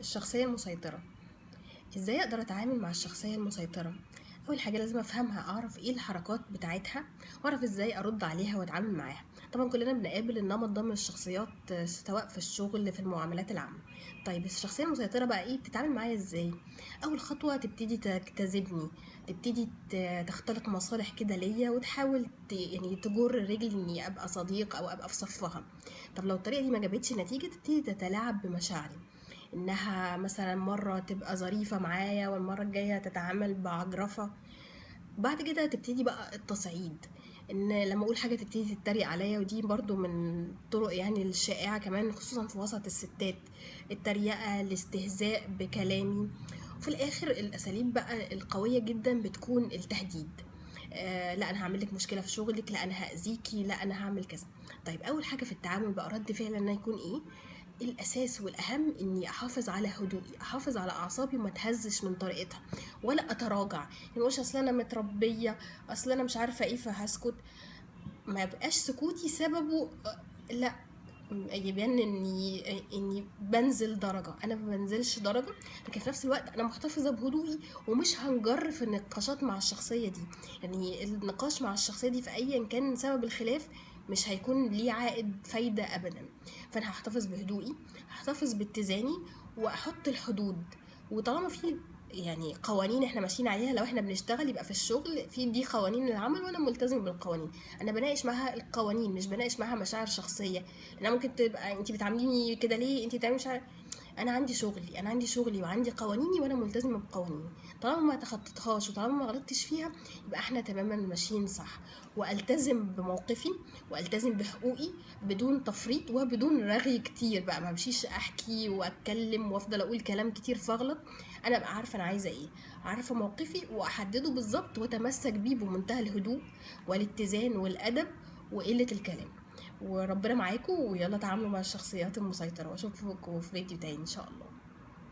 الشخصية المسيطرة. إزاي أقدر أتعامل مع الشخصية المسيطرة؟ أول حاجة لازم أفهمها، أعرف إيه الحركات بتاعتها وأعرف إزاي أرد عليها وأتعامل معاها. طبعا كلنا بنقابل النمط ده من الشخصيات، سواء في الشغل في المعاملات العامة. طيب الشخصية المسيطرة بقى إيه؟ بتتعامل معايا إزاي؟ أول خطوة تبتدي تجتذبني، تبتدي تختلق مصالح كده ليا، وتحاول يعني تجر رجلي إني أبقى صديق أو أبقى في صفها. طب لو الطريقة دي ما جابتش نتيجة، تبتدي تتلاعب بمشاعري، إنها مثلا مرة تبقى ظريفة معايا والمرة الجاية تتعامل بعجرفة. بعد كده تبتدي بقى التصعيد، إن لما أقول حاجة تبتدي تتريق عليا، ودي برضو من الطرق الشائعة كمان خصوصا في وسط الستات، التريقة، الاستهزاء بكلامي. وفي الآخر الأساليب بقى القوية جدا بتكون التهديد، لا أنا هعمل لك مشكلة في شغلك، لا أنا هأذيكي، لا أنا هعمل كذا. طيب أول حاجة في التعامل بقى رد فعل إنه يكون إيه؟ الأساس والأهم إني أحافظ على هدوئي، أحافظ على أعصابي وما اتهزش من طريقتها ولا أتراجع، ما اقولش أصل أنا متربية، أصل أنا مش عارفة إيه فهسكت. ما يبقاش سكوتي سببه لا يبان إني بنزل درجة، أنا ما بنزلش درجة، لكن في نفس الوقت أنا محتفظة بهدوئي ومش هنجر في النقاشات مع الشخصية دي. النقاش مع الشخصية دي في أيا كان سبب الخلاف مش هيكون ليه عائد فايدة أبدا. فأنا هحتفظ بهدوئي، هحتفظ باتزاني، وأحط الحدود. وطالما في قوانين احنا ماشيين عليها، لو احنا بنشتغل يبقى في الشغل في دي قوانين العمل وانا ملتزم بالقوانين. انا بناقش معاها القوانين، مش بناقش معاها مشاعر شخصيه، لان ممكن تبقى انت بتعامليني كده ليه، انت بتعملي مش عارف. انا عندي شغلي، انا عندي شغلي وعندي قوانيني وانا ملتزمه بقوانيني. طالما ما تخطيتهاش وطالما ما غلطتش فيها يبقى احنا تماما ماشيين صح. والتزم بموقفي والتزم بحقوقي بدون تفريط وبدون رغي كتير بقى، ما بمشيش احكي واتكلم وافضل اقول كلام كتير فاغلط. انا ابقى عارفه انا عايزه ايه، عارفه موقفي واحدده بالظبط واتمسك بيه بمنتهى الهدوء والاتزان والادب وقله الكلام. وربنا معاكم، ويلا تعاملوا مع الشخصيات المسيطره، واشوفكم في فيديو تاني ان شاء الله.